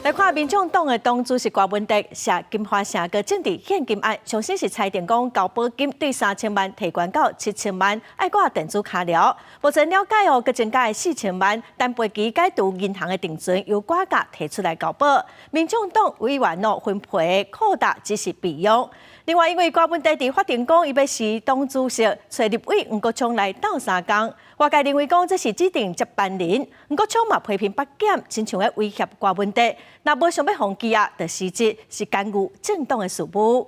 來看民眾黨的黨主席郭文哲涉金華城的政治獻金案，上審是裁定講交保金對3000萬提懸到7000萬，愛掛電子跤鐐。目前了解哦，閣增加4000萬，但飛機解除銀行的定存由郭家提出來交保。民眾黨委員哦分配擴大只是備用。另外，因為郭文哲佇法庭講，伊欲辭黨主席，揣立委黃國昌來鬥相共。外界認為講這是指定接班人，黃國昌嘛批評北檢親像咧威脅郭文哲，若無想欲予羈押，就辭職是干預政黨的事務。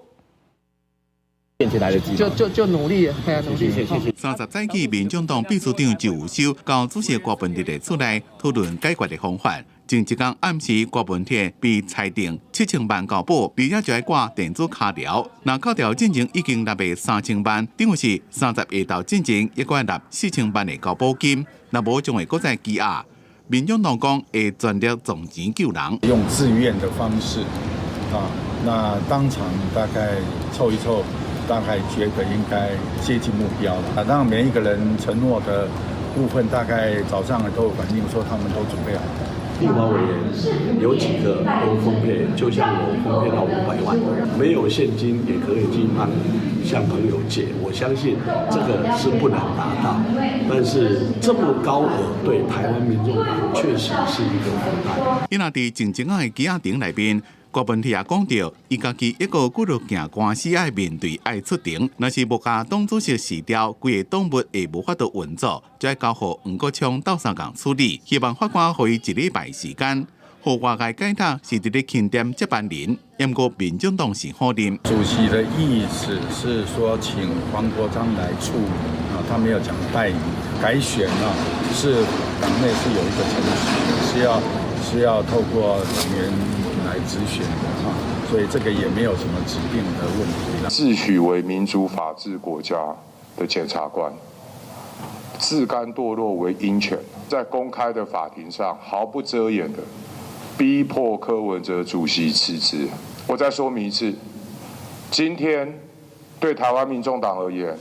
就努力，努力。30早起，民眾黨秘書長周宇修到主席郭文哲的厝內討論解決的方法。前一工暗時，郭文哲被裁定七千萬交保，而且就愛掛電子跤鐐。若扣掉進前已經納的3000萬，等於是30下晝進前猶閣愛納四千萬的交保金。若無將會閣再羈押。民眾黨講會全力募錢救人，用自願的方式啊，那當場大概湊一湊，大概覺得應該接近目標了。啊，當然每一個人承諾的部分，大概早上都有反映說他們都準備好。立法委員有幾個都分配，就像我分配到500萬，沒有現金也可以去幫向朋友借。我相信這個是不難達到，但是這麼高額對台灣民眾黨確實是一個負擔。伊若佇靜靜仔的羈押庭內面，郭文鐵也講著，伊家己一個幾落行官司愛面對愛出庭，若是無共黨主席辭掉，規个黨務會無法度運作，就愛交予黃國昌鬥相共處理。希望法官予伊一禮拜時間，予外界解讀是佇咧欽點接班人，毋過民眾黨是否認。主席的意思是說，請黃國昌來處理啊，他沒有講代理改選啊，是黨內是有一個程序，是要透過黨員來直選的哈，所以這個也沒有什麼指定的問題啦。自詡為民主法治國家的檢察官，自甘墮落為鷹犬，在公開的法庭上毫不遮掩的逼迫柯文哲主席辭職。我再說明一次，今天對台灣民眾黨而言，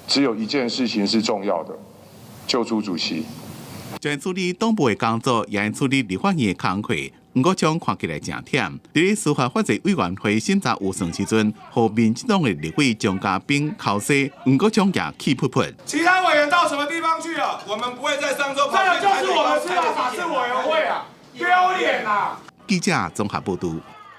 只有一件事情是重要的，救出主席。在處理黨部的工作，也處理立法院的工課。黃國昌看起來誠忝。佇咧司法法制委員會審查預算時陣，予民進黨的立委張家斌剾洗，黃國昌也氣噗噗。其他委員到什麼地方去了？我們不會在上週。這個就是我們司法法制委員會啊，丟臉啊！記者綜合報導。